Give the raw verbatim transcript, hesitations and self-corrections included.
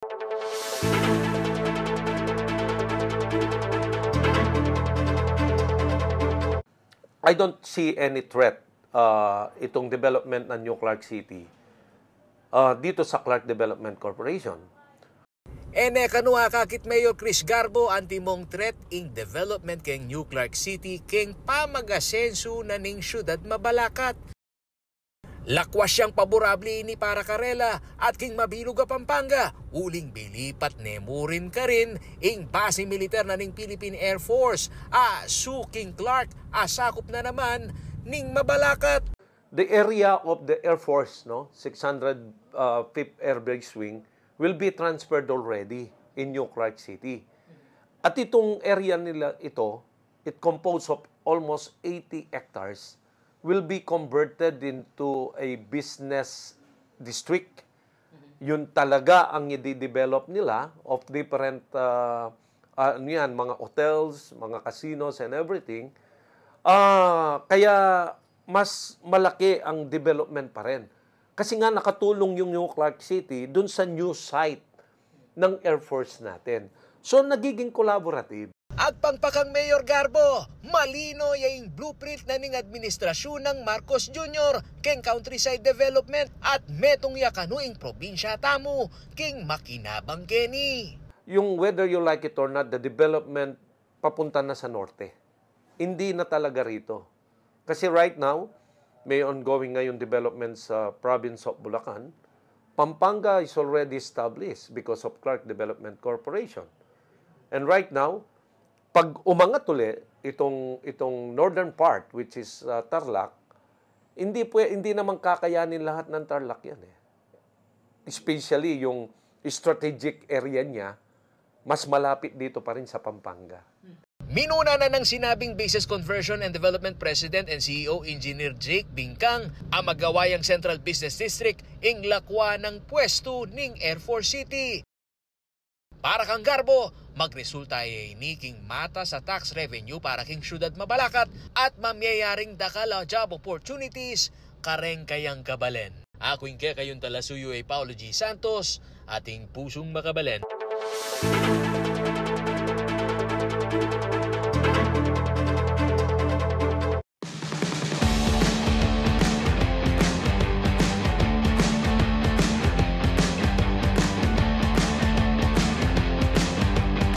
I don't see any threat, uh, itong development ng New Clark City, uh, dito sa Clark Development Corporation. E ne kanu, akakit Mayor Chris Garbo, antimong threat ing development keng New Clark City keng pamag-asensu na ning syudad Mabalacat. Lakwas yang paborable ini para karela at king mabilug a Pampanga, uling bilipat ne mu rin karin ing base militar na ning Philippine Air Force a suking Clark a sakup na naman ning Mabalacat. The area of the Air Force, no, six hundred, uh, Fifth Air Base Wing, will be transferred already in New Clark City. At itong area nila ito, it composed of almost eighty hectares, will be converted into a business district. Yun talaga ang i-develop nila of different, uh, uh, ano yan, mga hotels, mga casinos and everything. Ah, kaya mas malaki ang development pa rin. Kasi nga nakatulong yung New Clark City dun sa new site ng Air Force natin. So, nagiging collaborative. Agpang pa kang Mayor Garbo, malino ya ing blueprint na ning administrasyun nang Marcos Junior keng countryside development at metung ya kanu ing probinsya tamu king makinabang keni. Yung whether you like it or not, the development papunta na sa norte. Hindi na talaga rito. Kasi right now, may ongoing ngayon development sa province of Bulacan. Pampanga is already established because of Clark Development Corporation. And right now, pag umangat uli itong, itong northern part, which is, uh, Tarlac, hindi pwe-, hindi naman kakayanin lahat ng Tarlac yan eh. Especially yung strategic area niya, mas malapit dito pa rin sa Pampanga. Minuna na nang sinabing Bases Conversion and Development President and C E O Engineer Jake Bingkang a magawa yang Central Business District ing lakwa nang pwestu ning Air Force City. Para kang Garbo, magresulta ya ini king matas a tax revenue para king syudad Mabalacat at mamyayaring dakal a job opportunities kareng kayang kabalen. Aku ing kekayung talasuyu a i Paulo G Santos, ating pusung makabalen.